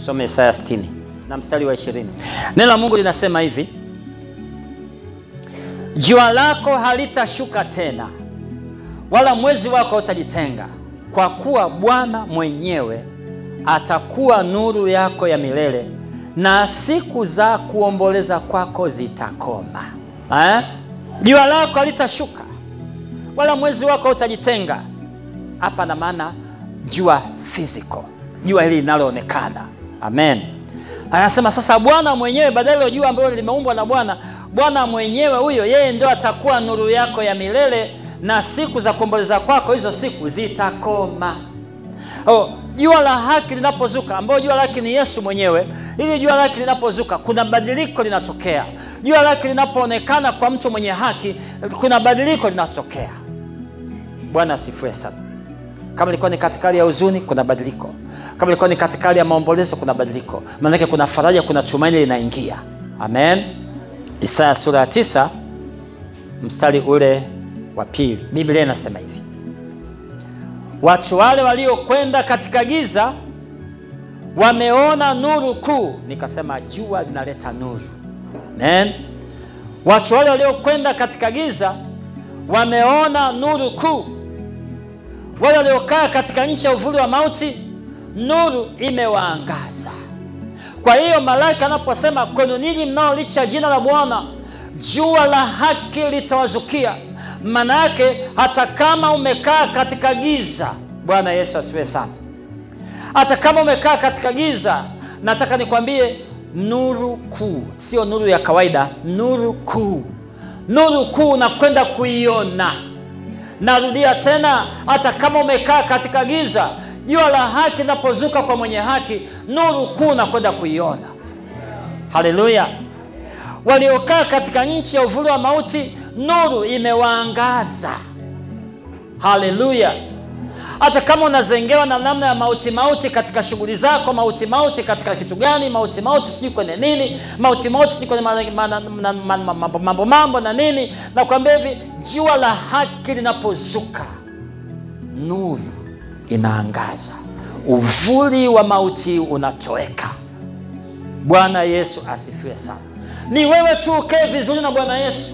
Tusome Isaya 60 na mstari wa 20. Neno la Mungu linasema hivi: jua lako halitashuka tena, wala mwezi wako utajitenga, kwa kuwa Bwana mwenyewe atakuwa nuru yako ya milele, na siku za kuomboleza kwako zitakoma. Jua lako halitashuka, wala mwezi wako utajitenga. Hapa na maana jua physical, jua hili linaloonekana. Amen. Anasema sasa Bwana mwenyewe, badala ya jua ambalo limeumbwa na Bwana, Bwana mwenyewe huyo yeye ndio atakuwa nuru yako ya milele, na siku za kuomboleza kwako hizo siku zitakoma. Jua la haki linapozuka, ambao jua la haki ni Yesu mwenyewe, ili jua la haki linapozuka kuna badiliko linatokea. Jua la haki linapoonekana kwa mtu mwenye haki, kuna badiliko linatokea. Bwana asifiwe sana. Kama ilikuwa ni katika hali ya huzuni, kuna badiliko. Kama ilikuwa ni katika hali ya maombolezo, kuna badiliko. Maana yake kuna faraja, kuna tumaini linaingia. Amen. Isaya sura ya 9 mstari ule wa 2. Biblia inasema hivi: watu wale waliokwenda katika giza wameona nuru kuu. Nikasema jua linaleta nuru. Amen. Watu wale waliokwenda katika giza wameona nuru kuu. Wale waliokaa katika nchi ya uvuli wa mauti, nuru imewaangaza. Kwa hiyo malaika anaposema kwenu ninyi mnaolicha jina la Bwana, jua la haki litawazukia, maana yake hata kama umekaa katika giza, Bwana Yesu asifiwe sana, hata kama umekaa katika giza, nataka nikwambie nuru kuu, sio nuru ya kawaida, nuru kuu. Nuru kuu unakwenda kuiona. Narudia tena, hata kama umekaa katika giza, jua la haki linapozuka kwa mwenye haki, nuru kuu unakwenda kuiona. Haleluya. Waliokaa katika nchi ya uvuli wa mauti, nuru imewaangaza. Haleluya. Hata kama unazengewa na namna ya mauti mauti katika shughuli zako, mauti mauti katika kitu gani, mauti mauti sijui kwenye nini, mauti mauti sijui kwenye mambo mambo na nini, nakwambia hivi, jua la haki linapozuka, nuru inaangaza, uvuli wa mauti unatoweka. Bwana Yesu asifiwe sana. Ni wewe tu ukae vizuri na Bwana Yesu.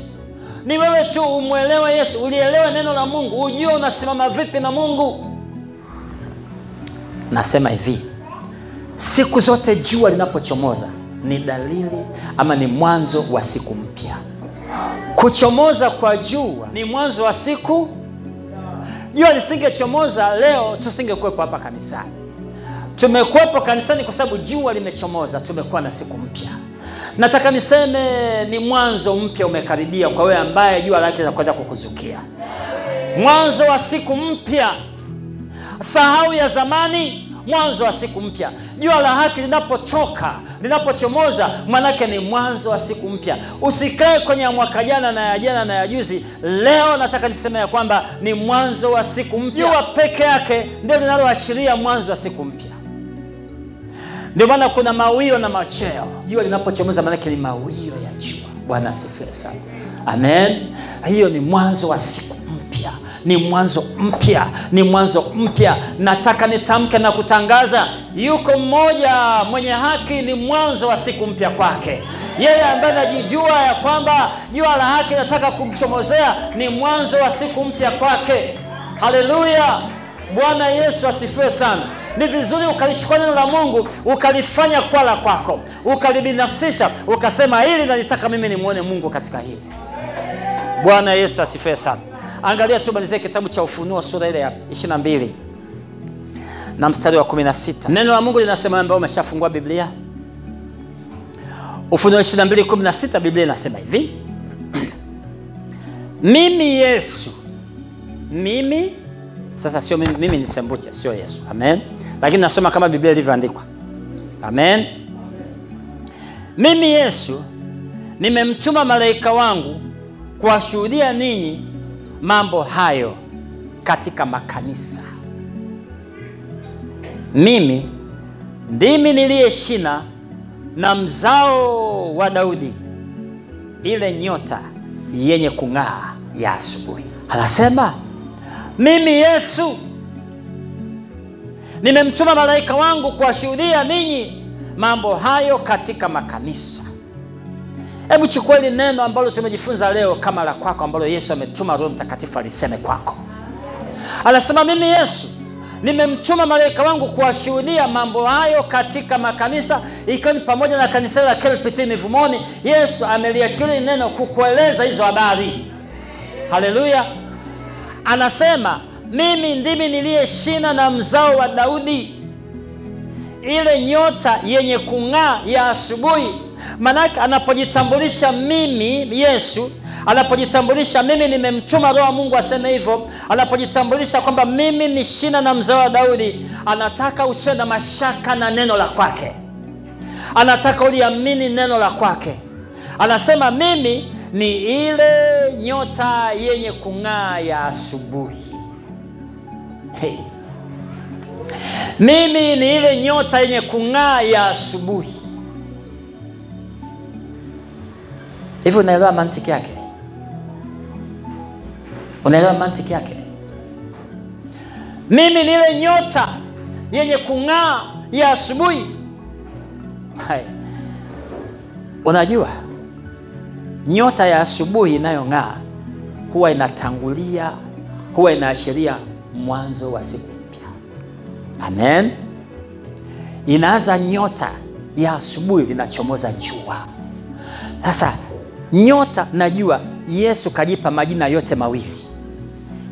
Ni wewe tu umuelewe Yesu, ulielewe neno la Mungu, ujue unasimama vipi na Mungu. Nasema hivi, siku zote jua linapochomoza ni dalili ama ni mwanzo wa siku mpya. Kuchomoza kwa jua ni mwanzo wa siku. Jua lisingechomoza leo, tusingekuwepo hapa kanisani. Tumekuwepo kanisani kwa sababu jua limechomoza, tumekuwa na siku mpya. Nataka niseme ni mwanzo mpya umekaribia kwa wewe ambaye jua lake linakwenda kukuzukia. Mwanzo wa siku mpya. Sahau ya zamani, mwanzo wa siku mpya. Jua la haki linapotoka, linapochomoza, manake ni mwanzo wa siku mpya. Usikae kwenye mwaka jana na ya jana na ya juzi. Leo nataka niseme ya kwamba ni mwanzo wa siku mpya. Jua peke yake ndio linaloashiria mwanzo wa siku mpya. Ndio maana kuna mawio na macheo. Jua linapochomoza maana ni mawio ya jua. Bwana asifiwe sana. Amen. Hiyo ni mwanzo wa siku mpya. Ni mwanzo mpya, ni mwanzo mpya. Nataka nitamke na kutangaza, yuko mmoja mwenye haki, ni mwanzo wa siku mpya kwake. Yeye ambaye anajijua ya kwamba jua la haki nataka kumchomozea, ni mwanzo wa siku mpya kwake. Haleluya. Bwana Yesu asifiwe sana. Ni vizuri ukalichukua neno la Mungu, ukalifanya kwa la kwako, ukalibinafsisha, ukasema hili nalitaka mimi nimuone Mungu katika hili. Bwana Yesu asifiwe sana. Angalia tu malizie kitabu cha Ufunuo sura ile ya 22 na mstari wa 16. Neno la Mungu linasema, ambao umeshafungua Biblia, Ufunuo 22:16, Biblia inasema hivi: mimi Yesu, mimi sasa sio mimi, mimi ni Sembuche, sio Yesu. Amen. Lakini nasoma kama Biblia ilivyoandikwa. Amen. Mimi Yesu nimemtuma malaika wangu kuwashuhudia ninyi mambo hayo katika makanisa. Mimi ndimi niliye shina na mzao wa Daudi, ile nyota yenye kung'aa ya asubuhi. Anasema mimi Yesu nimemtuma malaika wangu kuwashuhudia ninyi mambo hayo katika makanisa. Hebu chukua hili neno ambalo tumejifunza leo kama la kwako, ambalo Yesu ametuma Roho Mtakatifu aliseme kwako. Anasema mimi Yesu nimemtuma malaika wangu kuwashuhudia mambo hayo katika makanisa, ikiwa ni pamoja na kanisa la KLPT Mivumoni. Yesu ameliachilia neno kukueleza hizo habari. Haleluya. Anasema mimi ndimi niliye shina na mzao wa Daudi, ile nyota yenye kung'aa ya asubuhi. Manake anapojitambulisha mimi Yesu, anapojitambulisha mimi nimemtuma Roho wa Mungu aseme hivyo, anapojitambulisha kwamba mimi ni shina na mzao wa Daudi, anataka usiwe na mashaka na neno la kwake. Anataka uliamini neno la kwake. Anasema mimi ni ile nyota yenye kung'aa ya asubuhi. Hey. Mimi ni ile nyota yenye kung'aa ya asubuhi. Hivi unaelewa mantiki yake? Unaelewa mantiki yake? Mimi ni ile nyota yenye kung'aa ya asubuhi. Hai. Unajua nyota ya asubuhi inayong'aa huwa inatangulia, huwa inaashiria mwanzo wa siku mpya. Amen. Inaanza nyota ya asubuhi linachomoza jua. Sasa nyota na jua, Yesu kajipa majina yote mawili.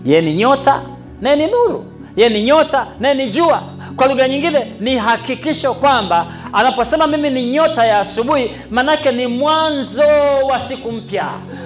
Yeye ni nyota na ni nuru. Yeye ni nyota na ni jua. Kwa lugha nyingine ni hakikisho kwamba anaposema mimi ni nyota ya asubuhi, manake ni mwanzo wa siku mpya.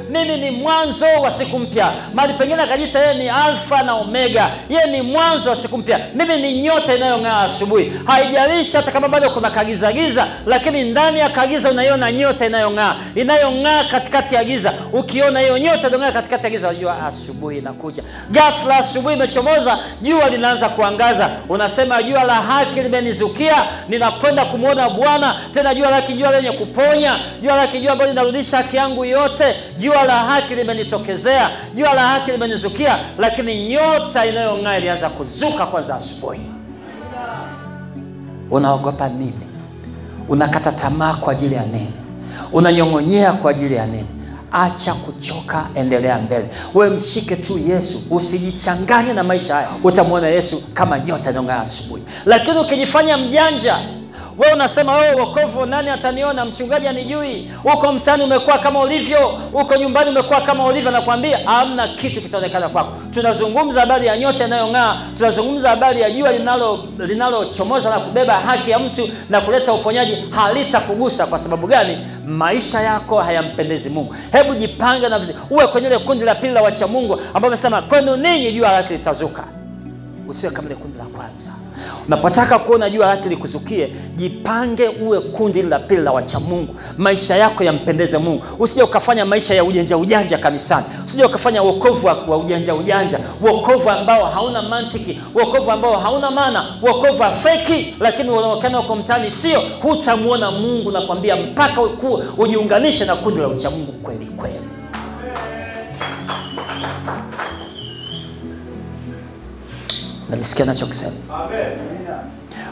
Mimi ni mwanzo wa siku mpya. Mahali pengine akajiita yeye ni Alfa na Omega. Yeye ni mwanzo wa siku mpya. Mimi ni nyota inayong'aa asubuhi. Haijalishi hata kama bado kuna kagiza giza, lakini ndani ya kagiza unaiona nyota inayong'aa, inayong'aa katikati ya giza. Ukiona hiyo nyota inayong'aa katikati ya giza, unajua asubuhi inakuja. Ghafla asubuhi imechomoza, jua linaanza kuangaza. Unasema jua la haki limenizukia, ninakwenda kumuona Bwana. Tena jua la haki, jua lenye kuponya, jua la haki, jua ambalo linarudisha haki yangu yote. Jua la haki limenitokezea, jua la haki limenizukia. Lakini nyota inayong'aa ilianza kuzuka kwanza asubuhi. Unaogopa nini? Unakata tamaa kwa ajili ya nini? Unanyong'onyea kwa ajili ya nini? Acha kuchoka, endelea mbele. Wewe mshike tu Yesu, usijichanganye na maisha haya. Utamwona Yesu kama nyota inayong'aa asubuhi. Lakini ukijifanya mjanja, wewe unasema wewe wokovu nani ataniona, mchungaji anijui, uko mtaani umekuwa kama ulivyo, uko nyumbani umekuwa kama ulivyo, nakwambia hamna kitu kitaonekana kwako. Tunazungumza habari ya nyota inayong'aa, tunazungumza habari ya jua linalochomoza na kubeba haki ya mtu na kuleta uponyaji, halitakugusa. Kwa sababu gani? Maisha yako hayampendezi Mungu. Hebu jipange na vizuri, uwe kwenye ile kundi la pili la wacha Mungu ambao wamesema kwenu ninyi jua lake litazuka. Usiwe kama ile kundi la kwanza. Unapotaka kuona jua lake likuzukie, jipange uwe kundi la pili la wacha Mungu. Maisha yako yampendeze Mungu. Usije ukafanya maisha ya ujanja ujanja kanisani. Usije ukafanya wokovu wa ujanja ujanja, wokovu ambao hauna mantiki, wokovu ambao hauna maana, wokovu wa feki, lakini unaonekana uko mtaani sio. Hutamuona Mungu, nakwambia, mpaka ujiunganishe na kundi la wacha Mungu kweli kweli. Nalisikia nachokisema? Amen.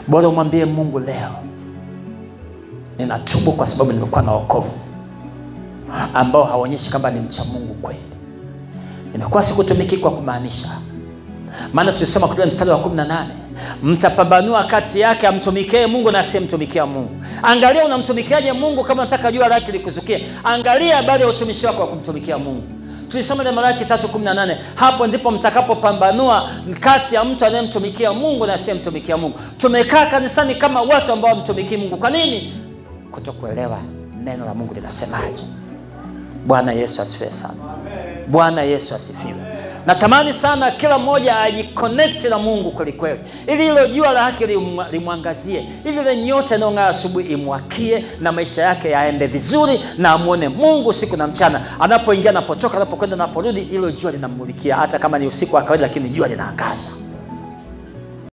Bora umwambie Mungu leo, ninatubu kwa sababu nimekuwa na wokovu ambao haonyeshi kama ni mcha Mungu kweli. Nimekuwa sikutumiki kwa kumaanisha. Maana tulisoma kutoka mstari wa 18, mtapambanua kati yake amtumikie Mungu na asiyemtumikia Mungu. Angalia unamtumikiaje Mungu kama unataka jua lake likuzukie. Angalia habari ya utumishi wako wa kumtumikia Mungu. Tulisoma ile Malaki 3:18, hapo ndipo mtakapopambanua kati ya mtu anayemtumikia Mungu na asiyemtumikia Mungu. Tumekaa kanisani kama watu ambao hawamtumikii Mungu. Kwa nini? Kutokuelewa neno la Mungu linasemaje. Bwana Yesu asifiwe sana. Bwana Yesu asifiwe. Natamani sana kila mmoja ajiconnect na Mungu kweli kweli, ili hilo jua la haki limwangazie, ili ile nyota inayong'aa asubuhi imwakie na maisha yake yaende vizuri, na amuone Mungu usiku na mchana. Anapoingia, anapotoka, anapokwenda, anaporudi, hilo jua linamulikia, hata kama ni usiku wa kawaida, lakini jua linaangaza.